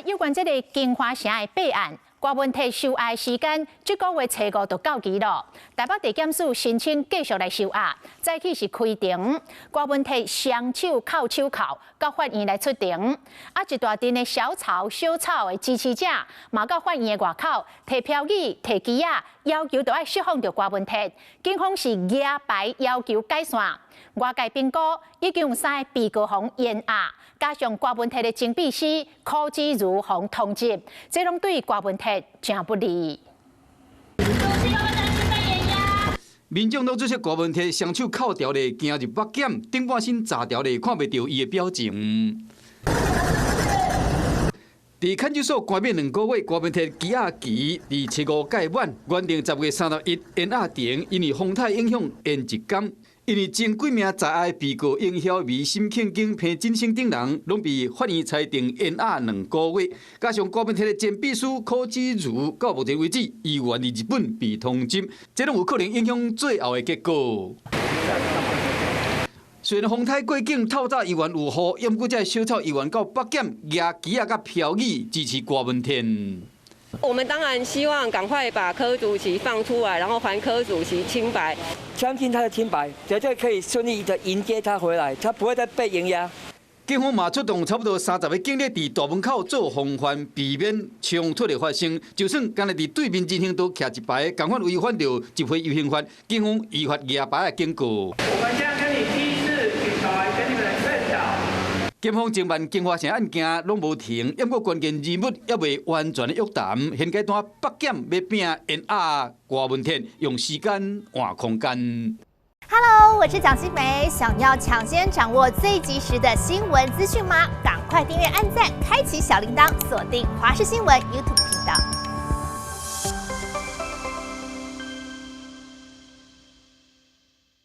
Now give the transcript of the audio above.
有關這个京華城的弊案，郭文鐵收押時間，這个月初五就到期囉。台北地檢署申請繼續來收押，早起是開庭，郭文鐵雙手銬手銬，到法院來出庭。啊，一大陣的小草小草的支持者，嘛到法院的外口提標語、提旗仔，要求著愛釋放著郭文鐵。警方是舉牌要求解散。外界評估已經有三个被告予延押，加上郭文鐵的前秘書柯志如予通緝，這攏對郭文鐵誠不利。民眾攏做說郭文鐵雙手銬牢咧，行入北檢，頂半身紮牢咧，看袂著伊的表情。佇看守所關滿2個月，郭文鐵羈押期佇初五屆滿，原定10月31延押庭，因為風颱影響延一工。因為前幾名在押被告應曉薇、沈慶京、彭振聲等人，攏被法院裁定延押2個月。加上郭文鐵的前秘書柯志如，到目前為止依然佇日本被通緝，這攏有可能影響最後的結果。雖然風颱過境透早猶原有雨，毋過這小草猶原到北檢舉旗仔佮標語支持郭文鐵。我們當然希望趕快把柯主席放出來，然後還柯主席清白。相信他的清白，絕對可以順利的迎接他回來，他不會再被延押。警方嘛出動差不多30個警力佇大門口做防範，避免衝突的發生。就算干焦佇對面人行道徛一排，仝款違反著集會遊行法，警方依法舉牌的警告。我們將跟你第一次舉牌，跟你們認曉。檢方偵辦京華城案件攏無停，毋過關鍵人物猶未完全的約談。現階段北檢欲拼延押郭文鐵，用時間換空間。 Hello，我是蔣新梅，想要搶先掌握最及時的新聞資訊嗎？趕快訂閱、按讚、開啟小鈴鐺，鎖定華視新聞 YouTube 頻道。